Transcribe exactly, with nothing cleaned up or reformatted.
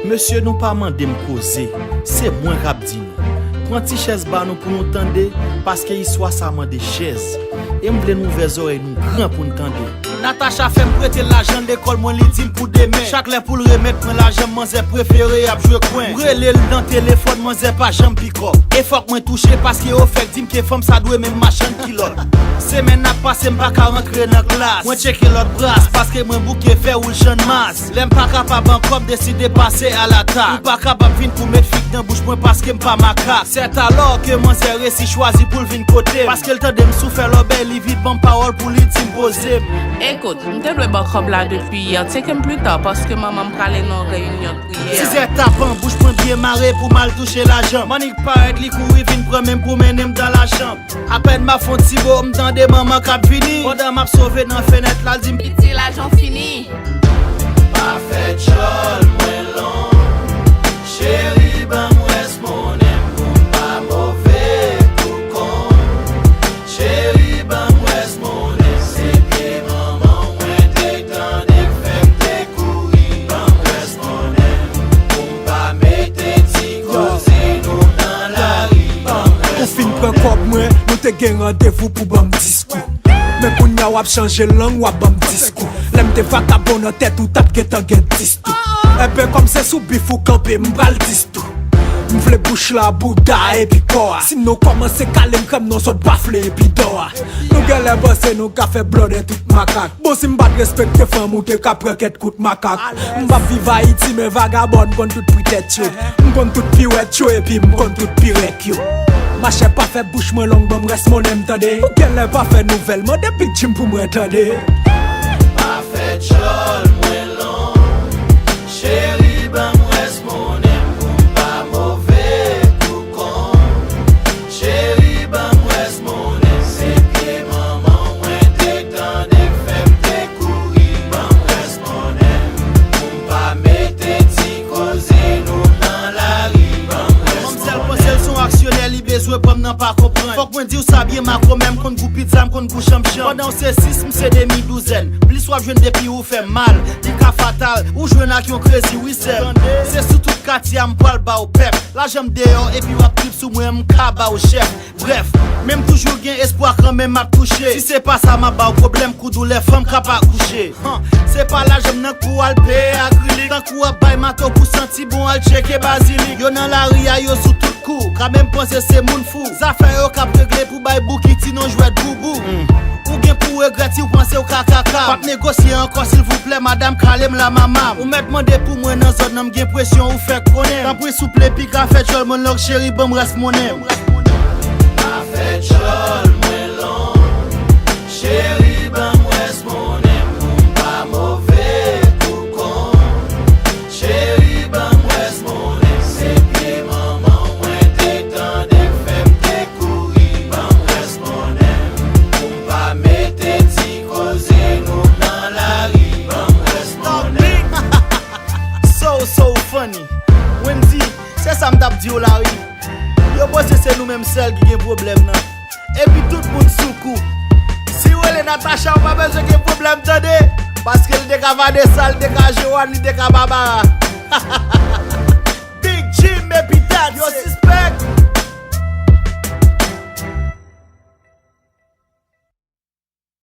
Mesye, nou pa mande m koze, se mwen k ap di nou. Pran ti chèz ba nou pou nou tande, paske istwa sa mande chèz. E m vle n ouvè zòrèy nou gran pou n tande. Natacha fè m prete l lajan lekòl mwen, li di m pou demen. Chak lè pou l remèt mwen lajan m, manzè prefere ap jwe kwen. M rele l nan telefòn, manzè pa janm pikòp. E fòk mwen touche, paske yo fèk di m ke fanm sa dwe menm machann kilòt. Semèn ap pase, m pa ka rantre nan klas. Mwen tcheke lòt bras, paske mwen bouke fè woul Channmas. Lè m pa kapab ankò, m deside pase alatak. Ou pa kapab vin pou met fig nan bouch mwen, paske m pa makak. Sètalò ke manzè resi chwazi pou l vin kote m. Paske l tande m soufè lòbèy, li vin ban m pawòl pou li di m poze m. Ekout, m te dwe ba w kòb la depi yè. Tcheke m pli ta, paske manman m prale nan yon reyinyon priyè. Sizè tapan, bouch mwen byen mare pou m al touche lajan. Manik parèt, li kouri vin pran men m pou mennen m nan lachanm. Apèn m ap fè yon ti bo, m tande manman k ap vini. Pandan m ap sove nan fenèt la, l di m, "Piti, lajan w fini." Pa fè djòl mwen long. Cheri, ban m rès monnen m pou m pa move pou kont. Cheri, ban m rès monnen m, se pye manman w mwen te tande k fè m te kouri. Ban m rès monnen m pou m pa mete ti koze nou nan lari. Ban m rès. Ou fin pran kòb mwen, nou te gen randevou pou ban m diskou. Men kounye a w ap chanje lang, w ap ban m diskou. Lè m te vakabon nan tèt ou, t ap gentan gen dis tou. Enben, kòm se sou bif ou kanpe, m pral dis tou. M vle bouch la, bouda epi kò a. Si nou kòmanse kale m, krèm non, zòt bafle epi dò a. Nou genlè panse nou ka fè blòdè tout makak. Bon, si m pa t respekte fanm, ou te ka pran kèk kout makak. M p ap viv Ayiti, men vagabòn, m konn tout pri tèt yo. M konn tout piwèt yo, epi m konn tout pirèk yo. Machè, pa fè bouch mwen long, ban m rès monnen m, tande. Ou genlè pa fè nouvèl, mande Big Jim pou mwen, tande. Pa fè djòl mwen long. Cheri, ban m rès monnen m pou m pa move pou kont. Cheri, ban m rès monnen m, se pye manman w mwen te tande k fè m te kouri. Ban m rès monnen m pou m pa mete ti koze nou nan lari. Ban m rès monnen m. Manmzèl panse l se yon aksyonè, li bezwen pran m nan pa konprann. Fòk mwen di w sa byen, makomè, m konn gou pizza, m konn gou chanmchanm. Pandan w se sis, m se demi douzèn. Plis w ap jwenn depi ou fè m mal. Li ka fatal, ou jwenn ak yon krezi, wi sè m. Se sou tout katye a m pral ba w pèp. Lajan m deyò, epi w ap trip sou mwen, m ka ba w chèf. Brèf, men m toujou gen espwa kanmenm m ap touche. Si se pa sa, m ap ba w pwoblèm kou doulè fanm k ap akouche. Han, se pa lajan m nan k pou al peye akrilik. Tankou w ap bay mato pou santi bon, al tcheke bazilik. Yo nan lari a, yo sou tout kou. Ka menm panse se moun fou. Zafè yo k ap regle pou bay Bouki ti non jwèt boubou. Ou gen pou regrèt si w panse w ka kaka. P ap negosye ankò silvouplè, madanm, kale m la, manman. Ou mèt mande pou mwen nan zòn nan, m gen presyon, ou fèk konnen. Tanpri souple, piga fè djòl mwen long, cheri, ban m rès monnen m. Pa fè djòl mwen long. Cheri, ban m rès monnen m pou m pa move pou kont. Cheri, ban m rès monnen m, se pye manman w mwen te tande k fè m te kouri. Ban m rès monnen m pou m pa mete ti koze nou nan lari. Ban m rès monnen m. So, so funny. Wendy, se sa m t ap di w la, wi. Yo panse se nou menm sèl ki gen pwoblèm nan. Epi tout moun sou kou. Si w rele Natacha, ou pa bezwen gen pwoblèm, tande. Paske li te ka Vanessa, li te ka Joanne, li te ka Barbara. Big Jim epi Dad, yo sispèk.